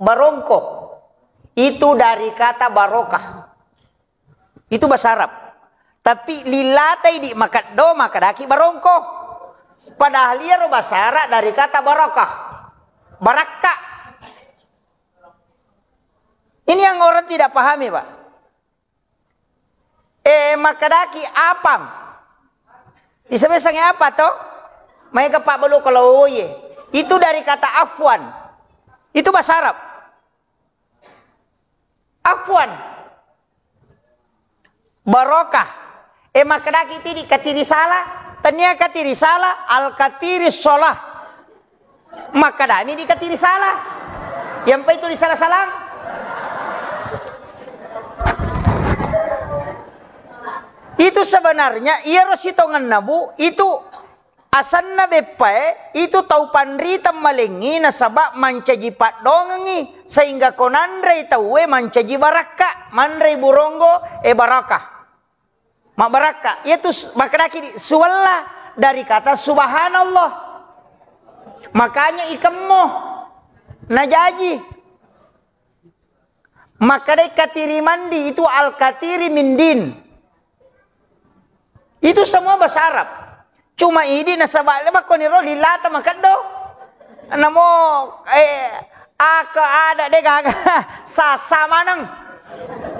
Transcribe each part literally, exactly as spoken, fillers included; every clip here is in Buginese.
Barongko. Itu dari kata barokah. Itu bahasa Arab. Tapi lillatai di makeddo, makkedaki barongko. Padahal iyaro bahasa Arab dari kata barakah. Barakka. Ini yang orang tidak pahami, Pak. Eh, makkedaki apang. Disebut sange apa to? Maega pabbalu kalau oye. Itu dari kata afwan. Itu bahasa Arab. Afwan. Barokah. Eh, makkedaki tidi katiri sala. Tania katiri sala, al katiri sholah. Makkedami di katiri sala. Yang itu di salah-salang. Itu sebenarnya iyaro sitongenna, Bu, itu asanna beppae, itu tau panrita malengngi nasaba mancaji paddongengngi, sehingga ko nanrei tauwe mancaji barakka, manrei buronggo, e barakah. Mabbarakka, iyatu s-, makkedaki di suwella dari kata subhanallah. Makanya ikemmo najaji. Makkedai katiri mandi itu al-katiri min din. Itu semua bahasa Arab. Cuma idi nasaba le makkoniro lillata makeddo. Namo, eh, aka ada de gaga sasa maneng.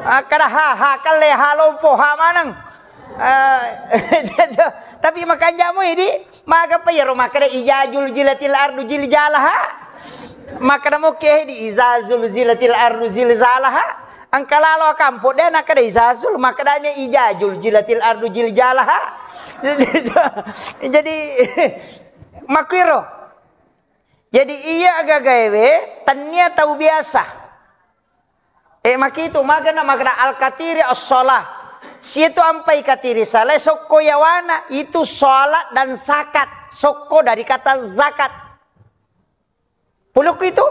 Akkada ha, ha kalle, ha lompo, ha maneng. Eh, tapi makanjamu idi, maga pa iyaro makkada ijazul jilatil ardu jiljalaha. Makkada mokke di izazul zilatil ardu zilzalaha. Engka lalo akampo de nakkada izazul, makkada ne ijazul jilatil ardu jiljalaha. Jadi, makkiro. Jadi iya agagaewe tennia tau biasa. Eh, makitu, magana magana al-katiri as-shalah. Situ ampai katiri salai sokko yawana, itu sholat dan zakat. Sokko dari kata zakat. Pulukku itu.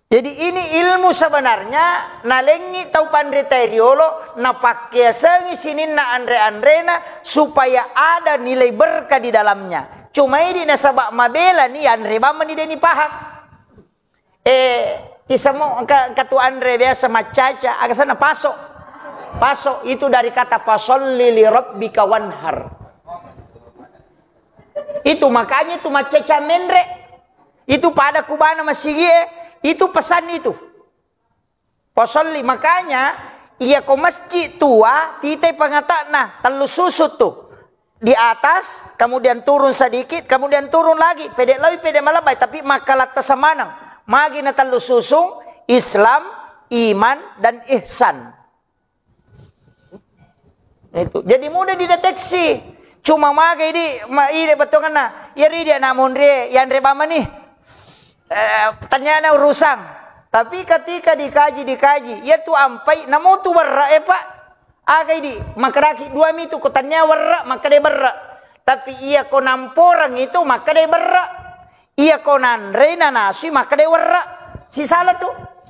Jadi ini ilmu sebenarnya nalengngi tau panritae riolo, napakkeasengi sininna anre-anrena supaya ada nilai berkah di dalamnya. Cuma idi nasaba mabelani anre bamani deni paham. Eh, isamo engka, engka tu anre biasa maccaca, aga sana paso. Paso itu dari kata fasalli li rabbika wanhar. Itu makanya itu maccaca menre. Itu pada kubana masigie, itu pesan itu. Fasalli, makanya iya ko masjid tua, titai pangatakna, tellu susun tu. Di atas, kemudian turun sedikit, kemudian turun lagi. Pede lawi, pede malebbai, tapi makkalatta samaneng. Magi na tellu susung, Islam, iman, dan ihsan. Itu. Jadi mudah dideteksi. Cuma magai di, ma, ide betonganna. Iya ridi anak monrie, yanre bamani. Eh, tanyana urusang. Tapi ketika dikaji, dikaji, iya tu ampai, namu tu berra, eh, Pak. Agai di, makkadaki dua mitu, ko tania werra, makkada berra. Tapi iya ko namporang itu, makkada berra. Iya ko nanrei nanasui, makkada werra. Sisala tu.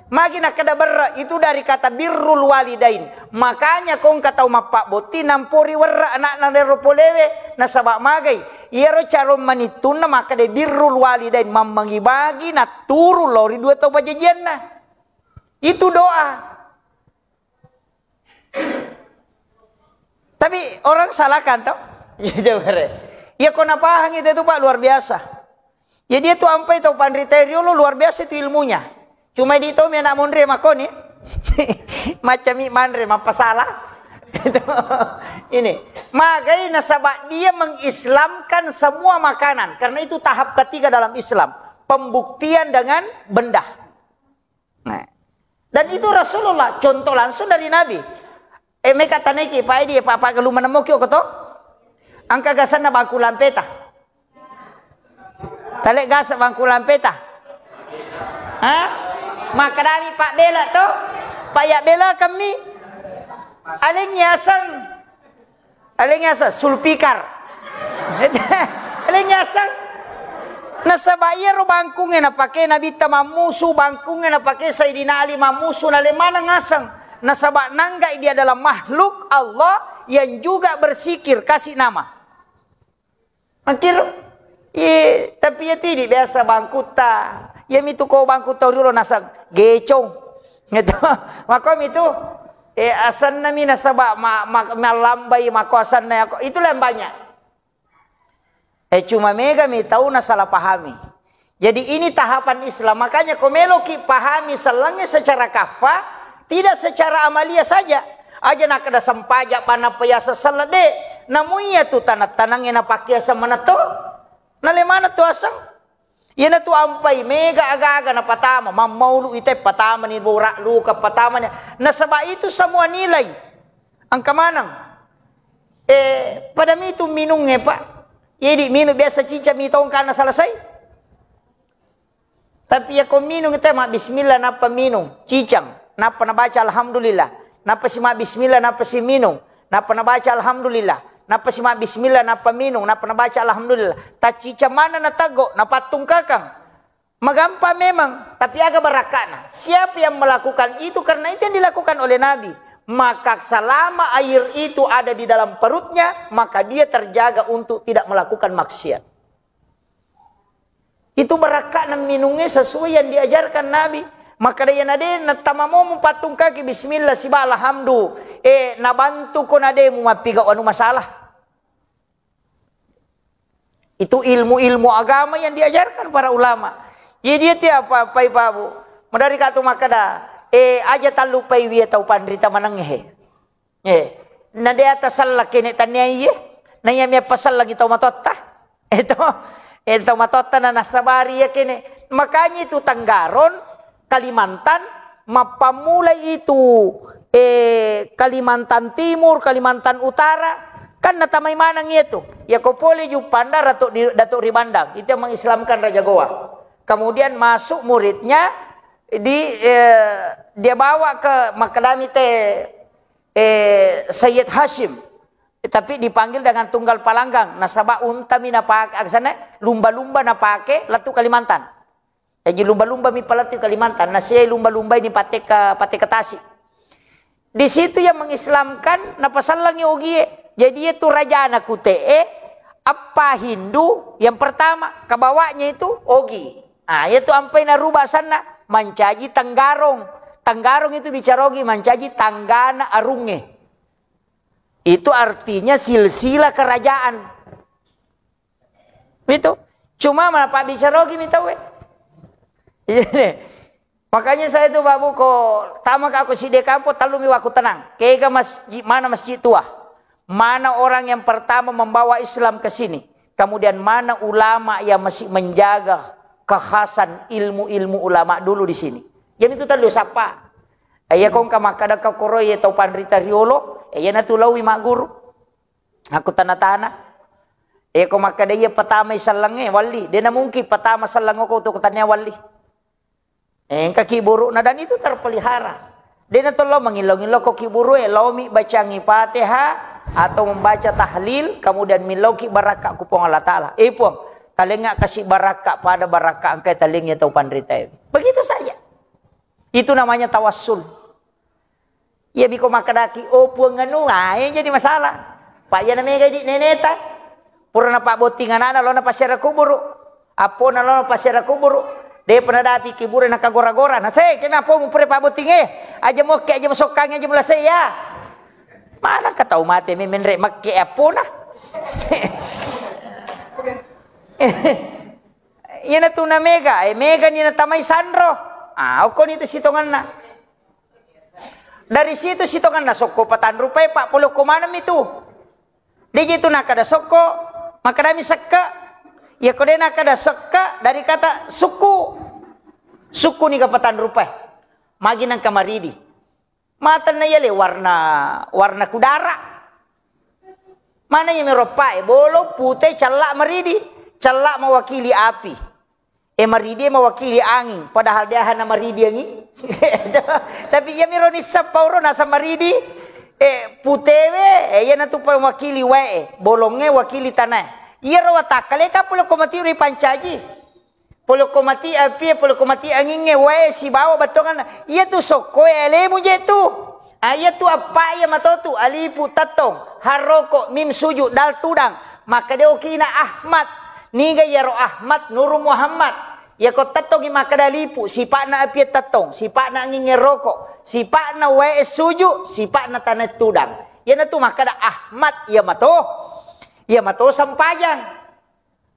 Magi nakkada berra, itu dari kata birrul walidain. Makanya ko engka tau mappabbotti, nampori werra anakna rero polewe, nasaba magai. Iyaro calon manittunna makkada birrul walidain, mammangi-bagi, natturung lao ri dua tau pajajianna. Itu doa. Tapi orang salahkan, toh? Iya, coba re. Iya, ko napahang itu, itu, Pak, luar biasa. Ya, dia tuh ampai tau panrita riolo luar biasa itu ilmunya. Cuma di tomi anak monre makoni. Macami manre, mappasala. Ini. Magai nasaba dia mengislamkan semua makanan. Karena itu tahap ketiga dalam Islam. Pembuktian dengan benda. Nah. Dan itu Rasulullah, contoh langsung dari Nabi. Eh, meka taneki, Pak Edi, Pak, Pak, gelu menemoki, oko to? Engka gasanna bangku lampeta. Tale gasa bangku lampeta. Ha? Makkadami Pak Bela to? Pak ya Bela kami. Aling yaseng. Aling yaseng sulpikar. Aling yaseng. Nasaba iyaro bangkungnge napake Nabitta mammusu, bangkungnge napake Sayyidina Ali mammusu, nale maneng aseng. Nasaba nanggai dia adalah makhluk Allah yang juga bersikir, kasih nama. Makkiro, iye, tapi iya tidi biasa bangkutta. Iya mitu ko bangkutta riolo naseng. gecong. Gitu. Makomi tu, eh, asanna mi nasaba ma, ma, mallambai mako asanna yako. Itulah yang banyak. Eh, cuma mega mi tau nasalah pahami. Jadi ini tahapan Islam. Makanya ko meloki pahami sellengnge secara kaffa, tidak secara amalia saja. Aja nakkeda sempajang bana payasa selle de. Namu iya tu tanang-tanangnge napakiasa manetto. Nale maneng tu aseng. Iyanatu ampai mega aga-aga napatama, mammaulu ite patamani, bora luka patamani. Nasaba itu semua nilai. Engka maneng. Eh, pada mitu minungnge, Pak. Jadi minung biasa cica mitong karena selesai. Tapi ya ko minung ite ma bismillah nappa minung, cicang, nappa nabaca alhamdulillah, nappa si ma bismillah, nappa si minung, nappa nabaca alhamdulillah, nappa si ma bismillah, nappa minung, nappa nabaca alhamdulillah. Tacicang mana nateggo, napattungkakang. Magampang memang, tapi aga barakkana? Siapa yang melakukan itu karena itu yang dilakukan oleh Nabi, maka selama air itu ada di dalam perutnya, maka dia terjaga untuk tidak melakukan maksiat. Itu barakkana minungnge sesuai yang diajarkan Nabi. Maka daya nade natamamomu pattungkaki bismillah siba alhamdu. Eh, nabantu ko nademu mappiga anu masalah. Itu ilmu-ilmu agama yang diajarkan para ulama. Jadi dia tiap apa-apa, Ibu. Madari ka tu makkeda, eh, aja tallupai wie tau panrita manengnge. Eh, na de atasella kene tania iye. Na iya mia pasallangi tau matotta. Eto, eh, tau matotta na nasabari ya kene. Makanya itu Tenggarong, Kalimantan, mappammulai itu, eh, Kalimantan Timur, Kalimantan Utara, kan natamai maneng itu. Ya ko pole Juppanda, Datuk di, Datuk Ribandang, itu yang mengislamkan Raja Gowa. Kemudian masuk muridnya di, eh, dia bawa ke Makadami te, eh, Sayyid Hashim. Tapi dipanggil dengan tunggal palanggang. Nasaba unta mi napake, aksana lumba-lumba napake lettu Kalimantan. Jadi lumba-lumba mi palettu Kalimantan. Nasiai lumba-lumba ini patteka, patteka tasi. Di situ yang mengislamkan, napasallangi ogie. Jadi itu rajana kute'e, appa Hindu yang pertama, kabawanya itu ogi. Ah, itu ampai naruba sanna, mancaji Tenggarong. Tenggarong itu bicara ogi, mancaji tanggana arungnge. Itu artinya silsilah kerajaan. Itu. Cuma malah pabbicara ogi mi tauwe. Makanya saya itu, Babu, ko tama ka aku side kampo, tellu mi wakku tenang. Kega masjid, mana masjid tua? Mana orang yang pertama membawa Islam ke sini? Kemudian mana ulama yang masih menjaga kekhasan ilmu-ilmu ulama dulu di sini? Jadi itu tellu sappa. Iya kongka makkada ka koro iya tau panrita riolo, iya natu lawi magguru. Aku tana-tana. Iya ko makkada iya patamai sellengnge, walli. Dena mungkin patama selleng ko tu tania walli. Eh, engka kiburu na dan itu terpelihara. Dena tollo mangillo-ngillo ko kiburu e, laomi bacangi Fatihah atau membaca tahlil, kemudian milloki barakka ku Puang Allah Taala. Eh, Puang, talengnga kasi barakka pada barakka engka talengnge tau panrita e. Begitu saja. Itu namanya tawassul. Iya biko makkadaki, "Oh, Puang anu," ah, iya jadi masalah. Pak, iya na mega di neneta. Pura na pabbotting anana, lona pasiara kuburu. Appona lona pasiara kuburu. Depa nadapi kiburu na kagora-gora. Na se, kena appomu pura pabbotting e. Aja mokke, aja masokkangi, aja mulasei ya. Mana ka tau mate me menre makke appona. Iyana tu na mega, eh, mega ni na tamai sanro. Ah, okko ni tu sitonganna. Dari situ sitonganna sokko patanrupai, Pak, polokko maneng mi tu. Deje tu nakada sokko, makadami sekka. Iya ko de nakada sekka dari kata suku. Suku ni ka patanrupai. Magi nangka maridi. Matanna yale warna, warna kudara. Mana iya mero pae, bolong, pute, cella, maridi. Cella mewakili api. E, maridi mewakili angin, padahal dia hana maridi angin. Tapi iya miro nissappa uro nasa maridi, e, putewe, e, iya natu mewakili wae, bolongnge wakili tanae. Iya ro watakkale kapulokko mati ri pancaji. Polokko mati api, polokko mati angingnge, wae sibawa battonganna. Iya tu sokkoe alemu je tu. Ah, iya tu appa iya matotu, alifu tattong, harroko, mim sujud, dal tudang. Maka dia okina Ahmad. Niga iyaro Ahmad Nur Muhammad. Iyako tettongngi makkeda lipu, sipa'na api tettong, sipa'na anging roko, sipa'na wae suju, sipa'na tanah tudang. Iyanatu makkeda Ahmad, iya mato. Iya mato sempajang.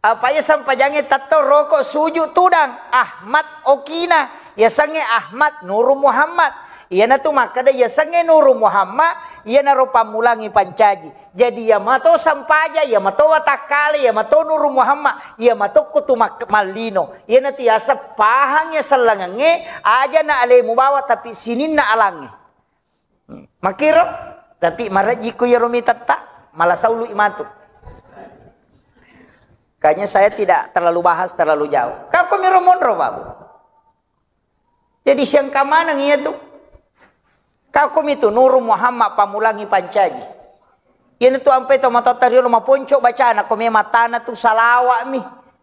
Apa iya sempajangnge tettong, roko, suju, tudang. Ahmad okina. Yasengnge Ahmad Nuru Muhammad. Iyanatu makkeda yasengnge Nuru Muhammad, iyanaro pammulangi pancaji. Jadi, iya mato sampaja, iya mato watakkale, iya mato Nuru Muhammad, iya mato kutu mak-, mallino. Iyanatu yaseng pahang iya sellengengnge, aja na alemu bawa, tapi sininna alangnge. Hmm. Makiro, tapi marejjiko iyaro mitetta, mala saului matu. Kayaknya saya tidak terlalu bahas terlalu jauh. Kau kok miro monro, Babu? Jadi siangka maneng iya tu. Kau komi tu Nuru Muhammad pammulangi pancaji. Iyana tu ampe to matotta riolo maponco bacana, ko me matana tu salawa'mi.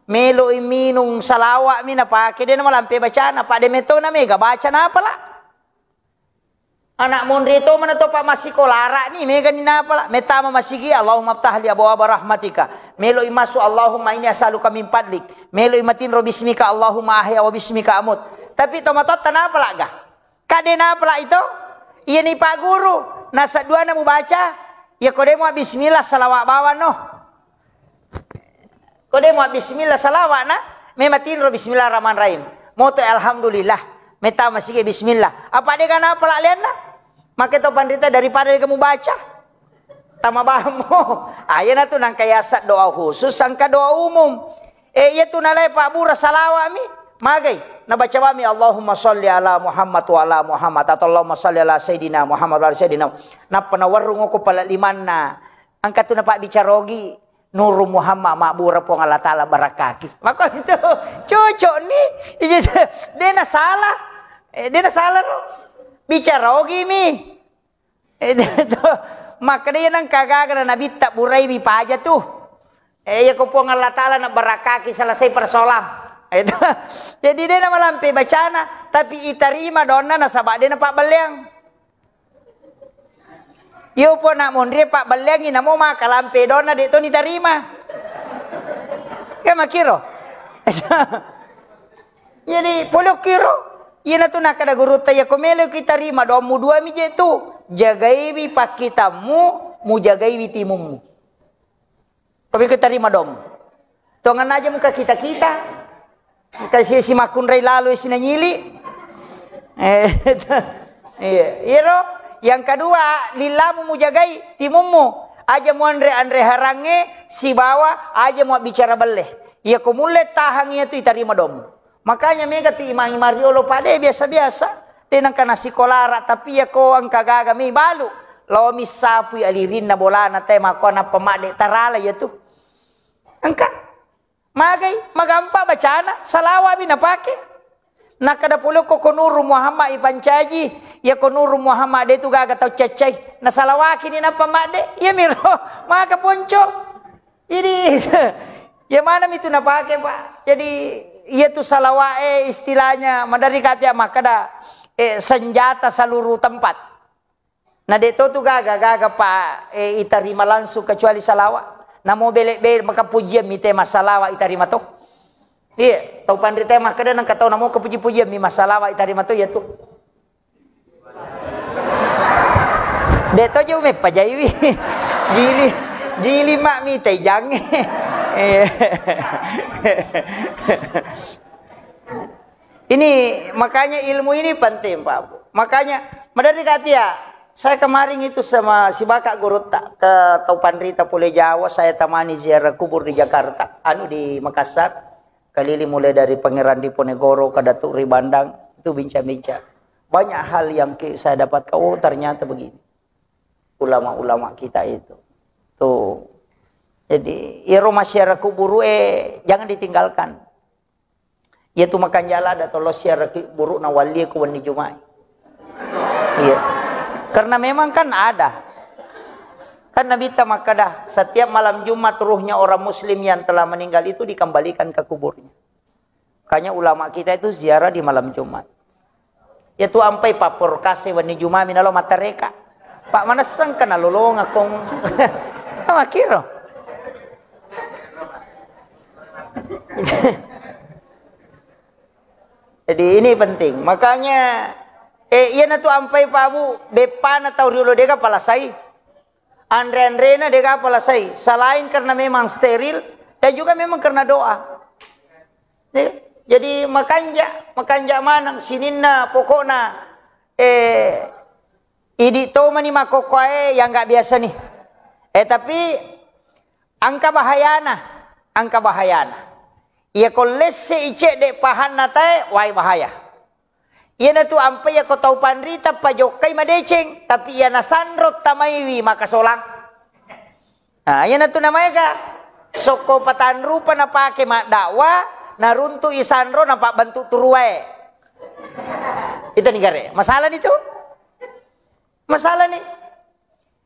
Meloi minung salawa'mi napake, de namalampe bacana, pa de metona mega baca napala. Anak monri to mana to pa massikolara ni mega ni napala. Metama masigi, Allahumma ftah li abwaba rahmatika. Meloi massu, Allahumma inni as'aluka min fadlik. Meloi matinro bismika, Allahumma ahya wa bismika amut. Tapi to matotta napala ga? Kade napala ito? Iya ni Pak Guru, nasadduana mubaca, iya ko de mua bismillah salawa bawang no. Ko de mua bismillah salawa na, mema tinro bismillahirrahmanirrahim. Moto alhamdulillah, metama sige bismillah. Apa de ga napala lianna? Make to panrita daripada de ga mubaca. Tama bammo. Ayana tu nangka yasa doa khusus, sangka doa umum. Eh, iya tu nalai pabbura salawami. Magai. Nabaca wami, Allahumma salli ala Muhammad wa ala Muhammad, atau Allahumma salli ala Sayyidina Muhammad wa ala Sayyidina. Nappa nawarrung ko pala limanna. Engka tu napabbicara ogi, Nuru Muhammad mabbura Puang Allah Ta'ala barakaki. Maka itu cocok ni. Iya, dena salah. Eh, dena salah ro. Bicara ogi mi. Eh, itu. Makkeda iya nengka gaga na nabitta buraiwi paja tu. Eh, iya ko Puang Allah Ta'ala na barakaki selesai persoalan. Eh, itu. Jadi de namalampe bacana, tapi itarima donna nasaba de napabbelleang. Iyo po na monri pabbelleangi namo maka lampe donna de to nitarima. Kan makiro. Jadi, pole okkiro, iyanatu nakkeda gurutta, "Iyako meloki tarima doammu dua mi je tu, jagaiwi pakkitammu, mujagaiwi timummu." Kopi ko tarima doammu. Tongenna aja muka kita-kita. Muka si, si makkunrai lalo si nanyili. Eh, iya. Iyaro, yang kedua, lillamu mujagai timummu. Aja muanre-anre harangnge, sibawa aja muabbicara belle. Iyako mulle tahang iyatu itarima doammu. Makanya mega tu imang-imang riolo pade biasa-biasa. De nengka nasikolara, tapi iyako engka gaga mi balu. Lao missapui alirinna bolana te makko nappa madde tarala iyatu. Engka. Magai, magampa bacana, salawa mi napake. Nakkeda pole ko, ko Nuru Muhammad ipancaji, iyako Nuru Muhammad de tu gaga tau caccai. Nasalawaki ni nappa madde, iyamiro, maka ponco. Jadi, ya mana mi tu napake, Pak? Jadi, iya tu salawae istilahnya, madari katia makkeda, eh, senjata seluruh tempat. Na de to tu gaga, gaga, Pak, eh, itarima langsung kecuali salawa. Namo bele-bele maka pujian mi te massalawa itarima to. Iya, tau panrita makkeda nengka tau namo kepuji-pujian mi massalawa itarima to, iya tu. De to je meppa jaiwi. Gili, gili mak mi te jange. Eh. Ini makanya ilmu ini penting, Pak Bu. Makanya, madari katia, saya kemarin itu sama si Bapak gurutta ke tau panrita pole Jawa, saya temani ziarah kubur di Jakarta, anu di Makassar, keliling mulai dari Pangeran Diponegoro ke Datuk Ribandang, itu bincang-bincang. Banyak hal yang ki-, saya dapatkan, oh ternyata begini. Ulama-ulama kita itu. Tuh. Jadi, iyaro masyarakat kuburu, eh, jangan ditinggalkan. Iya tu makanjala ada tollo siaraki buruk na wallie ku wenni Juma'i. Iya. Karena memang kan ada. Kan Nabi ta makkada, setiap malam Jumat ruhnya orang muslim yang telah meninggal itu dikembalikan ke kuburnya. Makanya ulama kita itu ziarah di malam Jumat. Iya tu ampai papporo kase wenni Juma mi nalo mattareka. Pak manesseng ka nalolongeng kong. Makkiro. Jadi ini penting. Makanya, eh, iyanatu ampai pabu beppana tau riolo dega palasai. Anre-anrena dega palasai. Selain karena memang steril dan juga memang karena doa. Ya, jadi makanja, makanja maneng sininna pokokna, eh, idi tomani makkokkoe yang nggak biasa nih. Eh, tapi engka bahayana, engka bahayana. Iya ko lesse i cedde pahanna tae, wai bahaya. Iyanatu ampai iya ko tau panrita pajokkai madeceng, tapi iya nasanro tamaiwi makasolang. Nah, iyanatu namaega sokko patanrupa napake maddakwa, naruntu i sanro napabbentuk turuwae. Itu negara. Masalah itu? Masalah nih.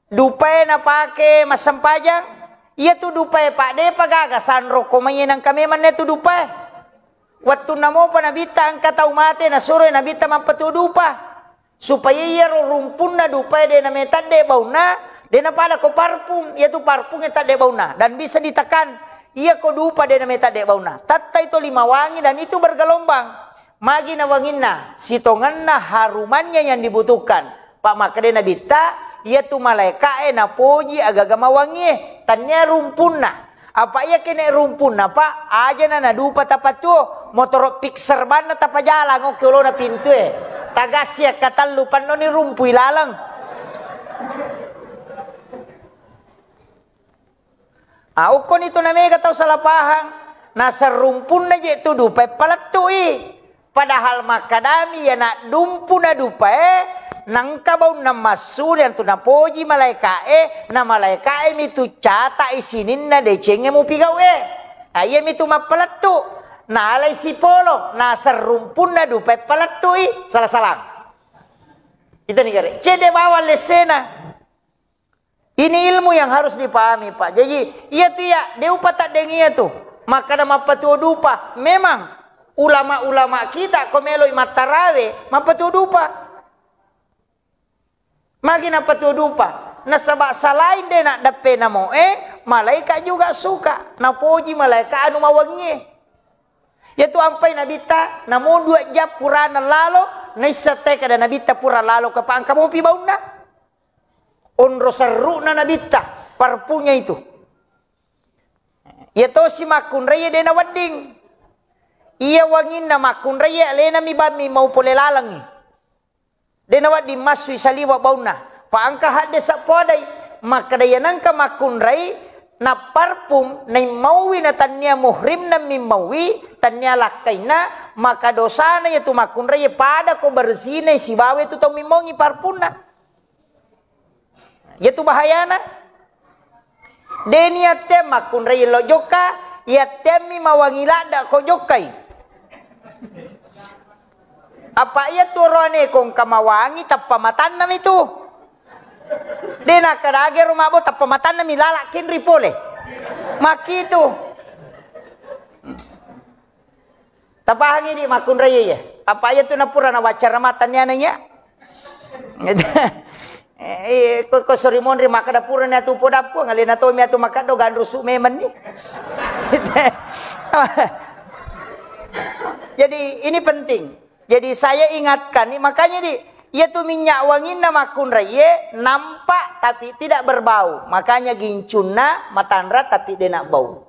Dupae napake massempajang, iyatu dupae, Pak, depa gaga sanro ko mai nangka memang netu dupae. Wettunna mopa Nabitta engka tau mate, nasuroi Nabitta mappatuo dupa. Supaya iyaro rumpunna dupae de nametadde baunna, de napada ko parfum, iyatu parfum e tadde baunna. Dan bisa ditekan, iya ko dupa de nametadde baunna. Tattai to lima wangi dan itu bergelombang. Magi nawanginna, sitongenna harumannya yang dibutuhkan. Pak, makkeda Nabitta, iyatu malaeka'e napoji agaga mawangie, tannia rumpunna. Apa iya kene rumpunna, Pak, ajana nadupa tapatuo, motoro Pixar banna tapajalang okke olona pintue. Tagassi akkatellu pannoni rumpui laleng. Ah, okkoni tu namega tau salah pahang. Naserrumpunna je tu dupae palettu'i. Padahal makkadami iya naddumpu na dupae, nangka baunna massu, yang tu napoji malaeka'e, na malaeka'e mi tu cata'i sininna decengnge mupigau'e. Ah, iya mi tu mappalettu. Nalai sipolo, naserrumpunna dupae palettu'i. Salah-salah. Kita nih gare. Cede bawang lessena. Ini ilmu yang harus dipahami, Pak. Jadi, iya tu iya, de upataddengi iya tu. Makkada mappatuo dupa. Memang ulama-ulama kita ko meloi mattarawe, mappatuo dupa. Magi nappatuo dupa? Nasaba selain de naddeppe namoe, malaikat juga suka. Napoji malaikat anu mawangie. Iya tu ampai Nabitta, namo dua jam purana lalo, naissa te kada Nabitta pura lalo ke pangka mopi baunna. Onro serru'na Nabitta, parpunya itu. Iya tosi makkunraie de nawedding. Iya wanginna makkunraie alena mi bammi mau pole lalengngi. De nawedding massui saliwa baunna. Pa engka hadde sappoadai. Makkeda iya nengka makkunrai na parfum naimmauwi na tannia muhrimna mimmauwi, tannia lakkainna, maka dosana iya tu makkunraie pada ko bersihna sibawa itu tau mimmaungi parfumna. Iyatu bahayana. De niatte makkunrai lo jokka, iattemmi mawangi ladda ko jokkai. Apa iyatu oroane ko engka mawangi tappa matanna mi tu. De nakkadage ro mabbo tappa matanna mi lala kenri pole. Makkitu. Tapahangi di makkunrai iya. Apa iya tu napura na waccara matan ni aneng iya. Eh, ko, ko sori monri makkada pura ni atu podappu, ngalena to mi atu makkaddo ganrusu memang ni. Jadi ini penting. Jadi saya ingatkan ni, makanya di iya tu minyak wanginna makkunraiye nampak tapi tidak berbau. Makanya gincunna matanra tapi de nabau.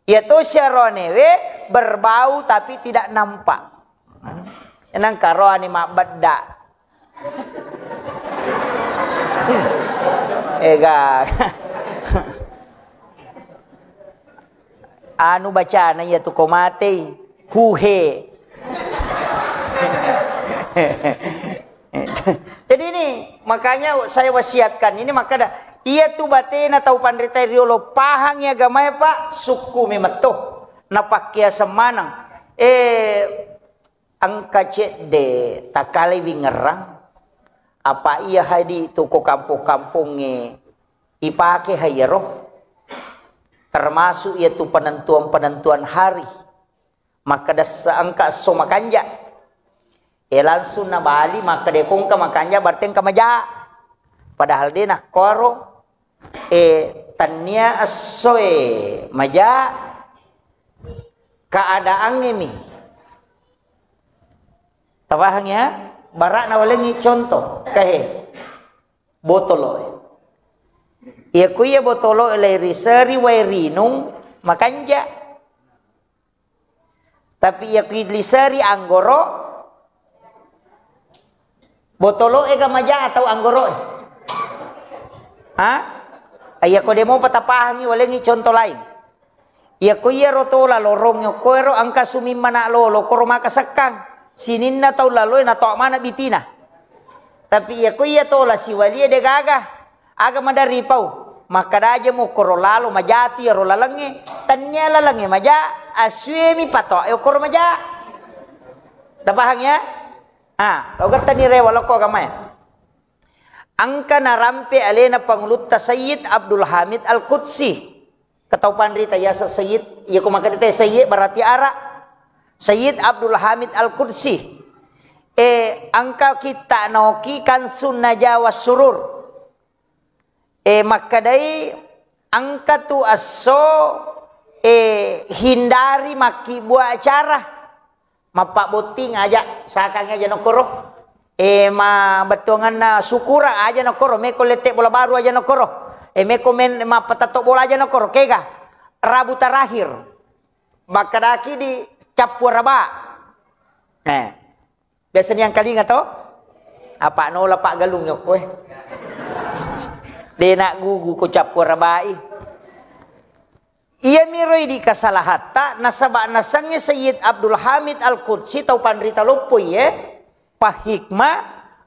Iya to siaroanewe berbau tapi tidak nampak. Nangka roani mabbedda. Ega. Anu bacana iya tu ko matei. Huhe. Jadi ini makanya saya wasiatkan ini, maka da, iya tu batena tau panrita riolo pahangi agamae, Pak, sukku memetto. Napakkiaseng maneng. Eh, engka cedde takalai wingerrang, apa iya hadi tu ko kampong-kampongnge ipake haiyaro, termasuk iya tu penentuan-penentuan hari. Makkeda se-, engka esso makanja. Eh, langsung nabali makkeda ko engka makanja berarti engka maja. Padahal de nakkoro, eh, tannia essoe maja, keadaangnge mi. Tapahang ya? Bara' nawalengngi contoh, kahe. Botolo'e. Iya ku iya botolo'e lai riseri wae rinung, makanja. Tapi iya ku liseri anggoro, botolo'e ga maja atau anggoro'e? Ha? Iya ko demo patapahangi, walengngi contoh lain. Iya ko iyaro tola lorong okkoero engka sumimmana lolo koro makasekkang. Sininna tau laloe natoa mana bitina. Tapi iya ko iya tola siwalie de gaga. Aga maderri pau? Makkeda aja mukkoro lalo majatu iyaro lalengnge. Tennia lalengnge maja, assuemi patoa e okkoro maja. Tapahang ya? Ah, tau gattani rewa lokko agamae. Engka narampe alena pangulutta Sayyid Abdul Hamid Al-Qudsi. Ketau panrita yaseng Sayyid, iya ko makkeda te Sayyid berarti ara. Sayyid Abdul Hamid Al-Qudsi. Eh, engka kitta naoki Kansun Najawa Surur. Eh, makkedai engka tu esso, eh, hindari makkibua acara. Mappabbotting aja, sakang aja nokkoro. Eh, ma bettuanganna syukuran aja nokkoro, meko lette bola baru aja nokkoro. Eh, meko men mappatetto bola aja nokkoro, kega. Rabu terakhir. Makkedaki di cappu araba. Eh. Biasa niangkalinga to? Apa nola paggalung yokko eh. Dena gugu ko cappu arabai. Iyamiro idi kasalahatta, nasaba nasengnge Sayyid Abdul Hamid Al-Qudsi tau panrita loppo iye, pahikma,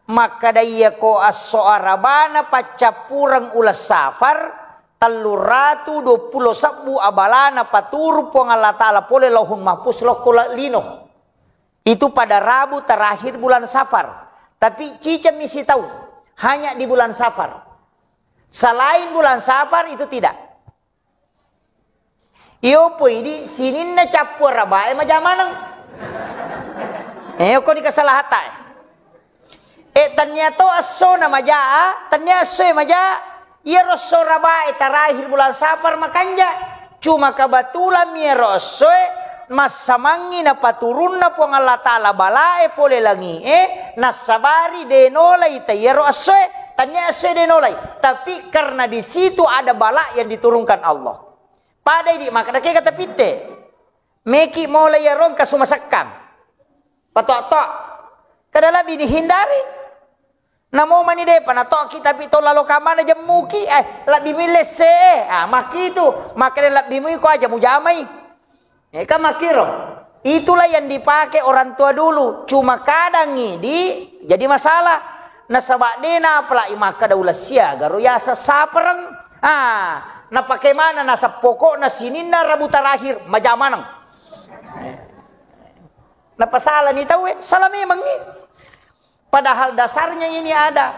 makkeda iya ko esso arabana paccappureng uleng Safar, tellu ratu dua pulo sebbu abalana paturu Puang Allah Ta'ala pole Lauhul Mahfuz lokko la-, lino. Itu pada Rabu terakhir bulan Safar. Tapi cicemmi sitau, hanya di bulan Safar. Selain bulan Safar itu tidak. Iyo poidi sininna cappu arabae maja maneng. Eh, ko dikasalahatta eh. Eh, tennia to esso na maja, tennia esso e maja, iyaro esso rabae terakhir bulan Safar makanja. Cuma kebetulan mi iyaro esso e massamangngi napaturunna Puang Allah Ta'ala balae pole langi e, nassabari de nolai ta iyaro esso e, tennia esso e de nolai. Tapi karena di situ ada bala yang diturunkan Allah. Pada idi makkeda kega tapitte. Meki mola iyaro engka sumasekkang. Patok-tok. Kada lebbi dihindari. Namo mani depa natoki tapi to lalo kamana jemmuki, eh, lebbi mui lesse, eh. Ah, makkitu. Makkeda lebbi mui ko aja mujamai. Eh, kan makkiro. Itulah yang dipakai orang tua dulu. Cuma kadang idi jadi masalah. Nasaba dena apalagi makkeda ulessiaga ro yasa sapereng. Ah, napake mana nasab pokokna sininna Rabu terakhir maja maneng. Napasalani tauwe, salah memangngi. Padahal dasarnya ini ada.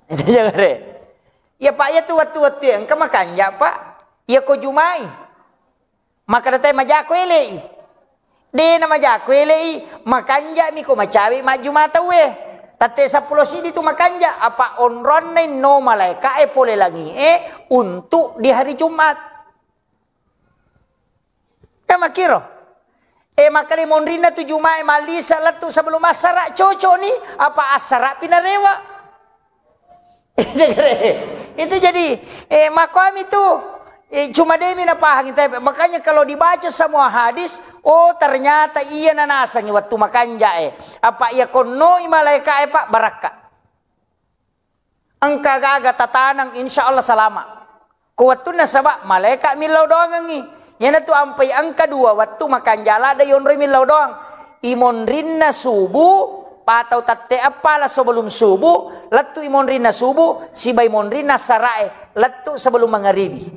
Itu jangan re. Ya Pak, ya tu wettu-wettu ya engka makanja Pak. Ya ko Jumai. Maka datai majako elei. Dena majako elei, makanja mi ko macawe majjuma tauwe. Tatte seppulo sidi tu makanja, apa onronna inno malaika e pole langi e untuk di hari Jumat. Kan makkiro. Eh, makkeda monrinna tu Jumae mallisa lettu sebelum assara, cocok ni, apa assara pinarewa. Itu jadi, eh, makoami tu, eh, cuma demi napahangi, tapi makanya kalau dibaca semua hadis, oh, ternyata iya nanasangi waktu makanja, eh. Apa iya konnoi malaika, eh, Pak, barakka. Engka gaga tatanang, insya Allah salama. Ko wettunna saba malaika millau doangengngi. Iyanatu ampai engka dua wettu makanja ladde yonroi millau doang. Imonrinna subuh, patau tette eppa la sebelum subuh, lettu imonrinna subuh, siba imonrinna sarae, lettu sebelum mangaribi.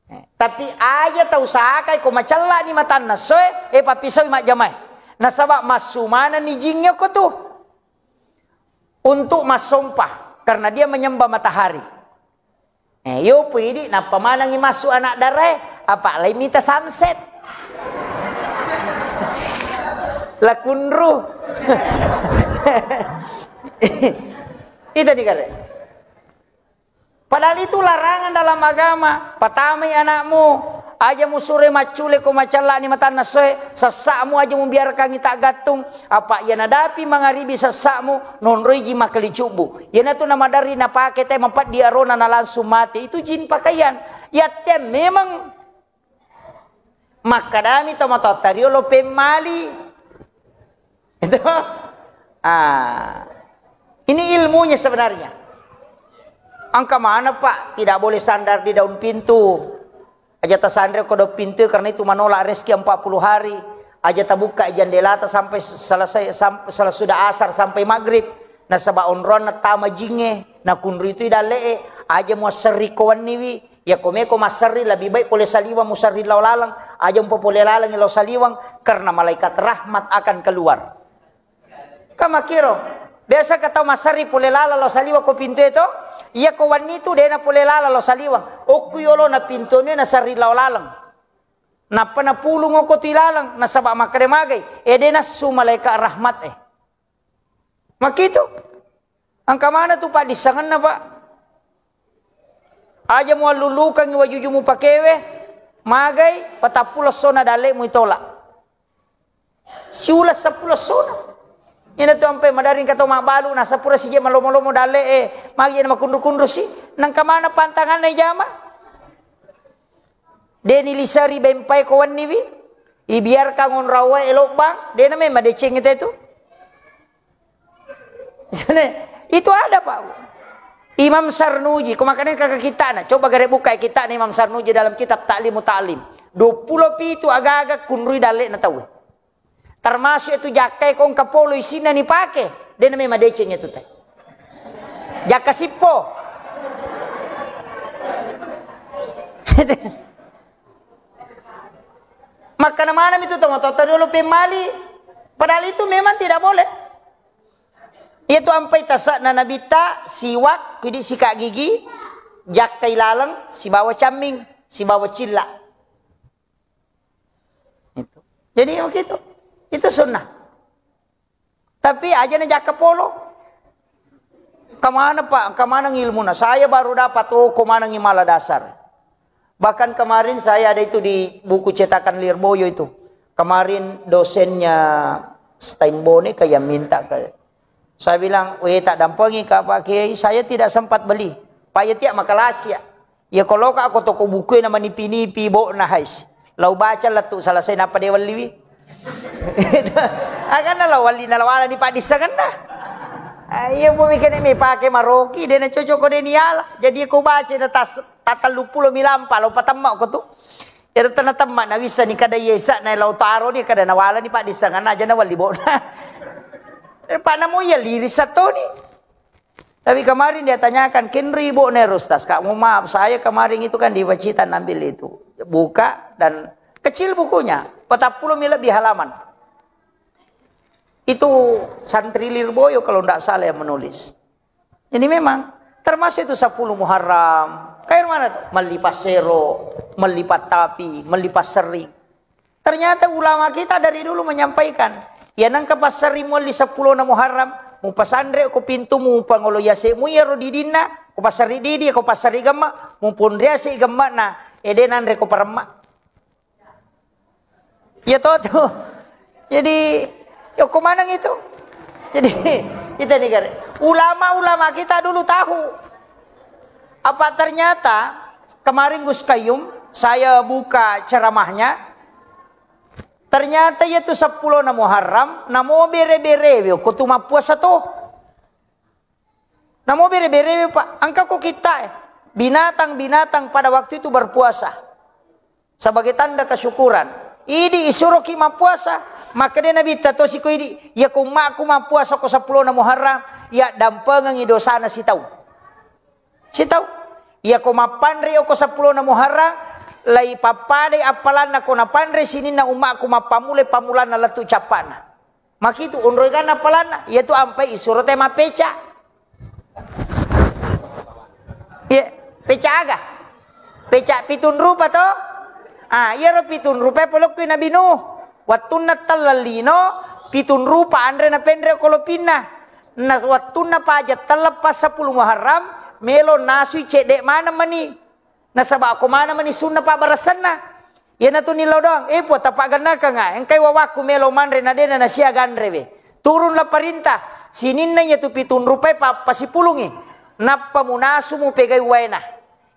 Eh, tapi aja tau sakai ko macellani matanna soe, eh, pappisoi majjamae. Nasaba massu manenni jingnge ko tu. Untuk massompa, karena dia menyembah matahari. Eh, yo puidi, nappa manengi massu anak darae, apa lai mita sunset. Lakunru. Itu nih kare. Padahal itu larangan dalam agama. Patamai anakmu, Aja musuroi maccule ko macellani matanna soe, sessa'mu aja mubiarkangi taggattung, apa iya nadapi mangaribi sessa'mu, nonroiji makkalicubbu. Iyanatu namaderri napake te mapeddi arona na langsung mate. Itu jin pakaian. Yatte memang makkadami tomatoatta riolo pemmali. Itu. Ah. Ini ilmunya sebenarnya. Engka mana, Pak? Tidak boleh sandar di daun pintu. Aja tasanre ko daun pintu karena itu menolak rezeki empat puluh hari. Aja tabuka jendelata sampai selesai, sam-, sesudah asar sampai maghrib. Nasaba onronna tama jinge, nakunrui tu dalle'e. Aja muasserri ko wenniwi. Iya ko meko masserri lebih baik pole saliwang muserri lao laleng. Aja mpo pole laleng lao saliwang karena malaikat rahmat akan keluar. Kamakiro. Biasa ka tau masserri pole lala lao saliwang ko pintu e to. Iya ko wanni tu dena pole lala lao saliwang. Okku yolo na pintu e na serri lao laleng. Nappa napulung oko tu ilaleng nasaba makkeda magai. E de nassu malaikat rahmat e. Makitu. Engka mana tu paddissengenna, Pak? Aja muallulukangi wajuju mupakewe, magai patappulo essona dalle muitolak. Siuleng seppulo essona. Ina tu ampe madaring kato mabbalu, nasapura sije malomo-lomo dalle e, magi na makunru-kunru si, nangka mana pantanganna ijama? Deni lisari bempai ko wenniwi, ibiarkan onrawa e lobbang, dena memang deceng itu. Itu ada, Pak. Imam Sarnuji, ko makanya kakak kita na, coba gare buka kita Imam Sarnuji dalam kitab Ta'limu Ta'lim. Dua puluh pitu aga-aga kunrui dalle na tau. Termasuk itu jakkai ko engka polo isinna ni pake, dena memang deceng itu te. Jakka sippo. Makkana manami tu tomatoatta riolo pemmali. Padahal itu memang tidak boleh. Itu ampai tase'na nabitta, siwak, kidi sikat gigi, jakkai laleng, sibawa camming, sibawa cilla. Itu. Jadi begitu. Itu sunnah. Tapi aja na jakka polo. Kemana, Pak? Kemana ilmuna? Saya baru dapat, oh, kemana mala dasar. Bahkan kemarin saya ada itu di buku cetakan Lirboyo itu. Kemarin dosennya Steinbone kayak minta ke saya bilang, "Weh, tak dampengi, Kak, Pak Kiai, saya tidak sempat beli." Pak, ya tiap makalasi ya. Ya kalau kak aku toko buku na manipi-nipi bo na hais. Lau baca lettu selesai napa dewalliwi. Agana lau walli na lawala ni paddissengenna. Ah, iya bu mikir mi pake maroki, dena cocok ko deni ala. Jadi ko baca na tas tatallu pulo milampa lo patemma ko tu. Ero tena temma na wissa ni kada yesa na lau taro ni kada na wala ni paddissengenna aja na walli bo na. Pak namo iya liri satoni. Tapi kemarin dia tanyakan, "Kenri ibu nih, Ustaz?" Kak, mohon maaf, saya kemarin itu kan di Pacitan ambil itu. Buka dan kecil bukunya, patappulo mi lebih halaman. Itu santri Lirboyo kalau ndak salah yang menulis. Jadi memang termasuk itu sepuluh Muharram. Kayak mana tuh? Melli passero, melli pattapi, melli passering. Ternyata ulama kita dari dulu menyampaikan, iya nengka passerri mualli seppulo na Muharram, mupasanre ko pintumu, mupangolo yase'mu iyaro didinna, ko passerri didi, ko passerri gemma, muponriase gemma na, ede nanre ko paremma. Iya to tu. Jadi, yo ko maneng itu. Jadi, kita nih, Gar. Ulama-ulama kita dulu tahu. Apa ternyata kemarin Gus Kayum, saya buka ceramahnya, ternyata iya tu seppulo na Muharram, namo bere-berewe, ko tu mappuasa to. Namo bere-berewe, Pak. Engka ko kita, eh, binatang-binatang pada waktu itu berpuasa. Sebagai tanda kesyukuran. Idi isuroki mappuasa, maka dia Nabi tatosi ko idi, iya ko ummaku mappuasa ko seppulo na Muharram, iya dampengengi dosana sitau. Sitau. Iya ko mappanre ko seppulo na Muharram, lai pappadai appalanna ko napanre sininna ummaku mappammulai pammulanna lettu cappana. Makitu onroi ganna appalanna, iya tu ampai isuro te mappeca. Iya, peca aga? Peca pitung rupa to? Ah, iyaro pitung rupa polokkui Nabi Nuh. Wattunna telleng lino, pitung rupa anre napenre ko lopinna. Na wattunna paja telleng pas seppulo Muharram, melo nasui cedde maneng mani. Nasaba ko maneng mani sunna pabbaressanna. Iyanatu nillau doang, eh, Puang, tapagennakanga, engkai wawakku melo manre na dena nasiaga anrewe. Turunlah perintah, sininna iyatu pitung rupae pa-, pasipulungi. Nappa munasu mupegai waena.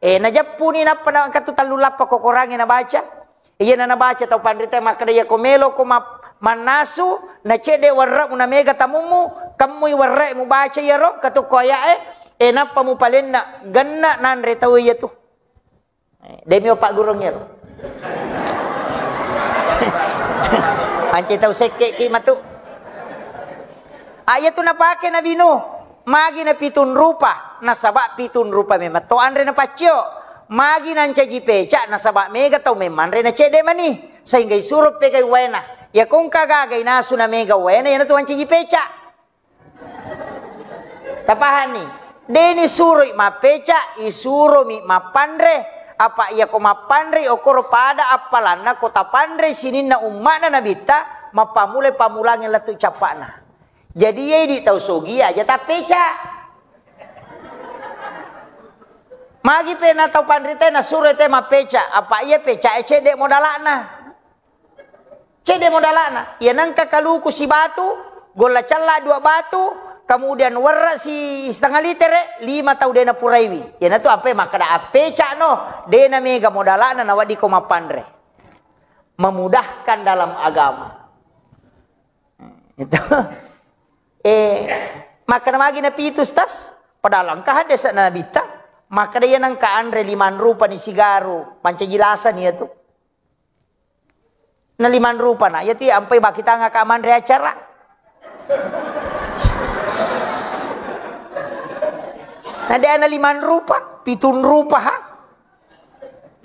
Eh, najeppuni nappa na engkatu tellu lappa kokorangnge nabaca. Iyana nabaca tau panrita makkeda, "Iyako meloko map-, mannasu, na cedde werre'mu na mega tamummu, kemmui werre'mu baca iyaro, katukko aya'e, eh, nappa mupalenna, genna nanre tau iyatu." Eh, demi opak gurung iyaro. Ance tau sekke ki matu. Ah, iyatu napake Nabi Nuh. Magi na pitung rupa, nasaba pitung rupa memang to anre napaccio. Magi nancaji peca, nasaba mega tau memmanre na cedde mani, sehingga isuro pegai waena. Iyako engka gaga inasu na mega waena, iyanatu mancaji peca. Tapahanni? Deni suroi mappeca, isuromi mappanre. Apa iyako mappanre, okoro pada appalanna ko tapanre sininna umma'na Nabitta, mappammulai pammulangi lettu cappa'na. Jadi, iya idi tau sogi aja tappeca. Magi pe na tau panrita nasuro te mappeca, apa iya peca e cedde modala'na. Cedde modala'na. Iya nengka kaluku sibatu, golla cella dua batu, kemudian werra si setengah litere, lima tau dena puraiwi. Iyanatu ampe makkeda appeca no, dena mega modala'na naweddiko mappanre. Memudahkan dalam agama. Itu. Eh, makkeda magi napitu, Ustaz? Padahal engka hadis Nabitta, makkeda iya nengka anre limang rupa ni sigaru, mancaji lasani iyatu. Na limang rupa na, iyatu ampai bakitanga ka manre acara. Na de na limang rupa, pitung rupa ha.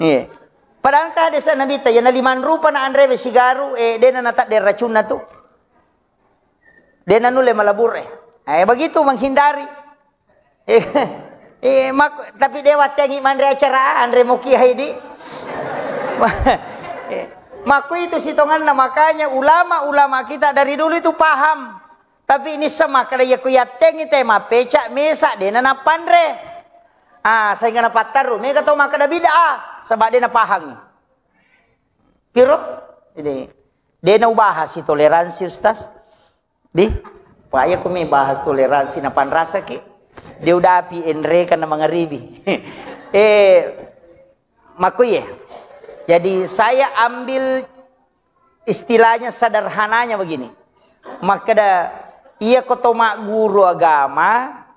Iya. Padahal engka hadis Nabitta, iya na limang rupa na anrewe sigaru, eh, dena natadde racunna tu. Dena nulle malabur, eh. Eh, begitu menghindari. Eh, eh, mak-, tapi de wattengi manre acara, anre moki haidi. Eh, makku itu sitonganna, makanya ulama-ulama kita dari dulu itu paham. Tapi nissa makkeda iya ku yattengi te mappeca mesa dena nappanre. Ah, sehingga napattarru. Mega tau makkeda bid'ah, sebab dena pahangi. Piro? Ini dena ubahas toleransi, Ustaz. Di, paya kumi bahas toleransi na panrasaki. Dia udah api enre karena mengeribi. Eh, makuye. Jadi saya ambil istilahnya sederhananya begini. Makkeda, iya ko to magguru agama,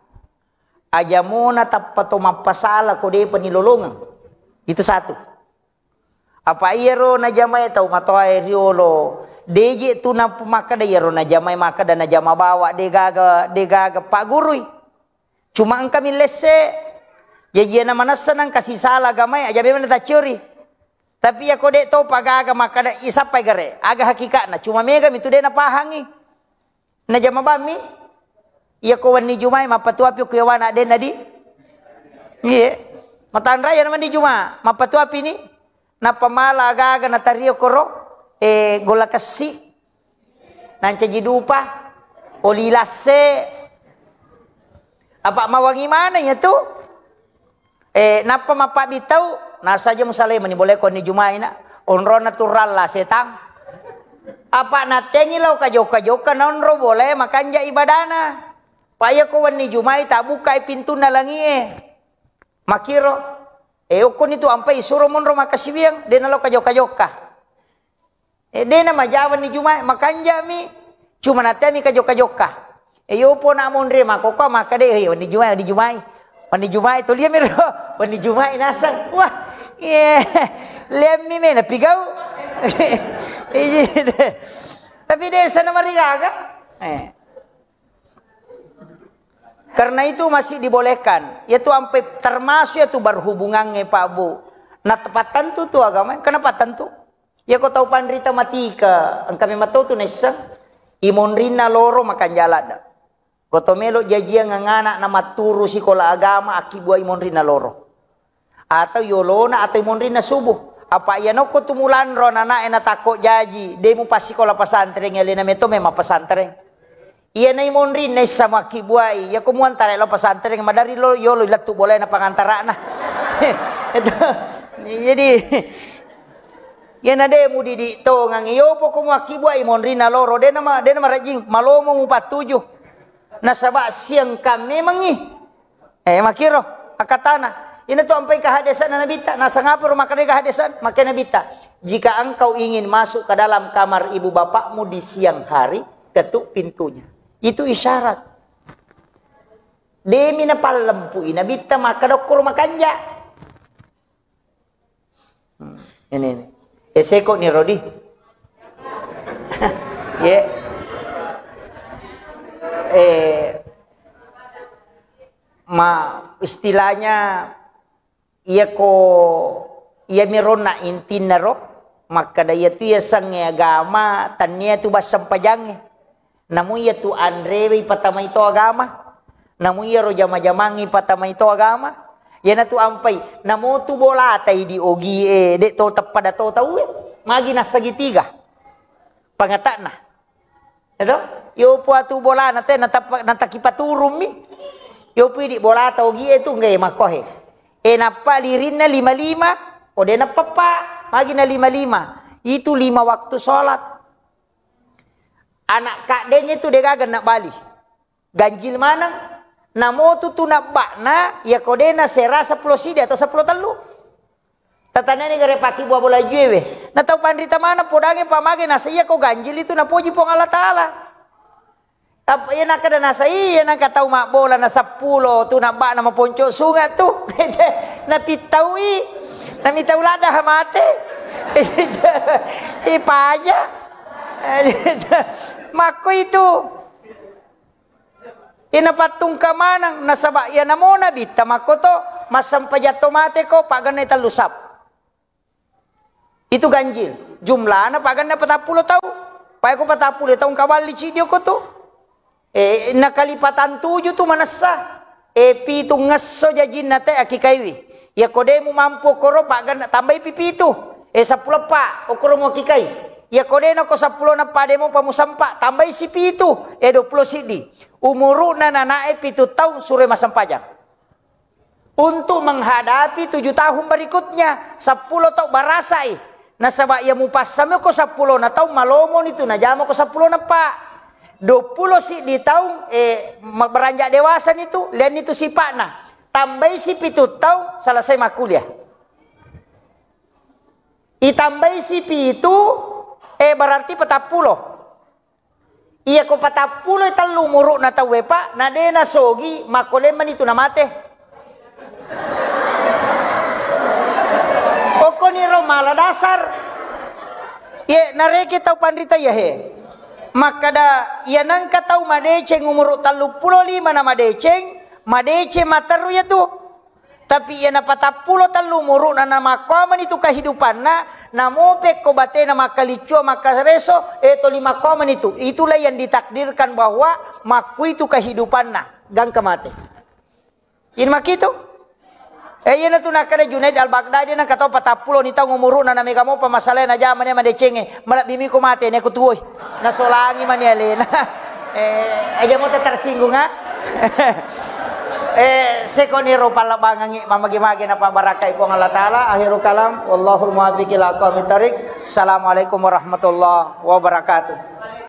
aja mona tappa to mappasala ko depa nilolongeng. Itu satu. Apa iyaro najamae tau matoae riolo, deje tu na makkeda iyaro najamae makkeda najama bawa, degaga, degaga paggurui. Cuma engka mi lesse, jaji na manessa nang kasi sala agamae, aja memang taccori. Tapi iyako de topa gaga makkeda isappai gare, aga hakikatna, cuma mega mi tu de napahangi. Najama bammi? Iyako wenni Jumae mappatuapi ku yawana denna di? Iye. Matanraya na wenni Juma, mappatuapi ni? Nappa mala gaga natario koro, eh, golla kessi. Nancaji dupa, oli lasse. Apa mawangi mana ya tu? Eh, nappa mappabbitau, nasaja musalai mani boleh koni Jumaina. Onrona turalla setang. Apa nattengi lao kajokka-jokka naonro boleh makanja ibadana. Paya ko wenni Jumai tabukkai pintunna langie. Makiro. Eh, okkoni tu ampai suro monro makasiwiang, dena lao kajokka-jokka. Eh, dena majawa ni Jumae, makanjami. Cuma natemi kajokka-jokka. Eh, yopo na monre makokko makkade, "Hei, wenni Jumae, wenni Jumae. Wenni Jumae, to liami ro. Wenni Jumae naseng." Wah, iya. Liami me napigau. Iya. Tapi desa na marigaga. Eh. Karena itu masih dibolehkan. Yaitu ampe termasuk yaitu berhubungannya Pak Bu. Nah, tepat tentu tu agama, kenapa tentu? Iyako tau panrita matika, engka memang tau tu naisseng, imonrinna loro makanja ladde. Ko to melo jajiang angana na matturu sikola agama akkibuai imonrinna loro. Atau yolona atau imonrinna subuh. Apa iya nokko tu mulanro ananae natakko jaji, de mupassikola pesantren, alena meto memang pesantren. Iyana imonrinna issa makkibuai, iyako muantara lao pesantren, madari lo yolo lettu bolaena pangantarana. Itu. Jadi, Iyana de mudidik tongang, iyopo ko muakkibuai monrinna loro, de nama, de namarejjing, malomo mupattuju. Nasaba siangkang memengngi. Eh, makkiro akkatana. Ina tu ampai kehadisanna Nabitta, nasangapuro makkedai kehadesan, makkeda Nabitta, "Jika engkau ingin masuk ke dalam kamar ibu bapakmu di siang hari, ketuk pintunya." Itu isyarat. Demi napallempui Nabitta makkeda okkoro makanja. Hmm, ini, ini. Eh, seko ni Rodi. Ye. Eh, ma istilahnya iya ko iya mironna intinna ro makkada iya tu iya sangnge agama tannia tu bassampajangnge. Namu iya tu anrewe ipatamai to agama. Namu iya ro jama-jamangnge ipatamai to agama. Iyana tu ampai. Namu tu bolata idi ogie, de to teppada to tauwe. Magi nassagitiga. Pangatakna. Edo? Yo pu atu bolana te natappa-, natakipaturummi. Yo pu idi bolata ogie tu nggae makkohe. E nappa lirinna lima-lima, o de nappappa. Magi na lima-lima. Itu lima waktu sholat. Anak kaddenya tu degaga nabali. Ganjil maneng. Namotu tu nabba'na, iya ko de nasera seppulo sidi atau seppulo tellu. Tatanani gare paki bua bola juewe. Na tau panrita maneng podange pamage nasa iya ko ganjil itu napoji Puang Allah Ta'ala. Apa iya nakada nasa iya nangka tau mabbola na seppulo tu nabba'na maponco sunga tu. Napittaui. Namitau ladda mate. Ipaja. Makko itu. Ina pattungka maneng nasaba iya namo Nabitta makkoto, massempajang to mate ko pagganna tellu sap. Itu ganjil. Jumlana pagganna patappulo tau. Pae ko patappulo tau kaballi cidio ko tu. Eh, nakalipatan tuju tu manessa. Eh, pitu ngesso jajinna te akikaiwi. Iya ko de mu mampu koro pagganna tambai pi pitu. Eh, seppulo pa okoro mu akikai. Iya ko de nako seppulo na pa de mu pamusampa tambai si pitu. Eh, dua puluh sidi. Umuru'na nanae pitu taung sure massempajang. Untuk menghadapi tujuh tahun berikutnya, seppulo tau barasai. Nasaba iya mupassami ko seppulo na taung malomoni tu najama ko seppulo na pa. Dua puluh siddi taung, eh, ma-, beranjak dewasa ni tu, lian itu sipa'na. Tambai si pitu taung, selesai makkuliah. Itambai si pitu, eh, berarti patappulo. Iya ko patappulo tellu umuru'na tauwe, Pak, na de nasogi, makko lemmani tu namate. Okkoni ro mala dasar. Ye, nareke tau panrita iya he. Makkada, iya nangka tau madeceng umuru telluppulo lima na madeceng, madeceng materru iya tu. Tapi iya napatappulo tellu umuru'na namakkuamani tu kehidupanna, namopekko batena makkaliccua makkareso, eh, toli makkuamani tu. Itulah yang ditakdirkan bahwa makkui tu kehidupanna. Gangka mate. Ini makitu. Eh, iya natu nakkada Junaid Al-Baghdadi nangka tau patappulo ni taung umuru'na na mega mopa masalahna jamani madecengnge. Malebbi miko mate ne ku tuoi. Nasolangi mani alena. Eh, aja mau tersinggung, ha? Eh, sekoni ro pallebbangengngi mamage-mage napabarakai Puang Allah Ta'ala. Akhirul kalam, wallahul muwaffiq ila aqwamit thariq. Assalamualaikum warahmatullahi wabarakatuh.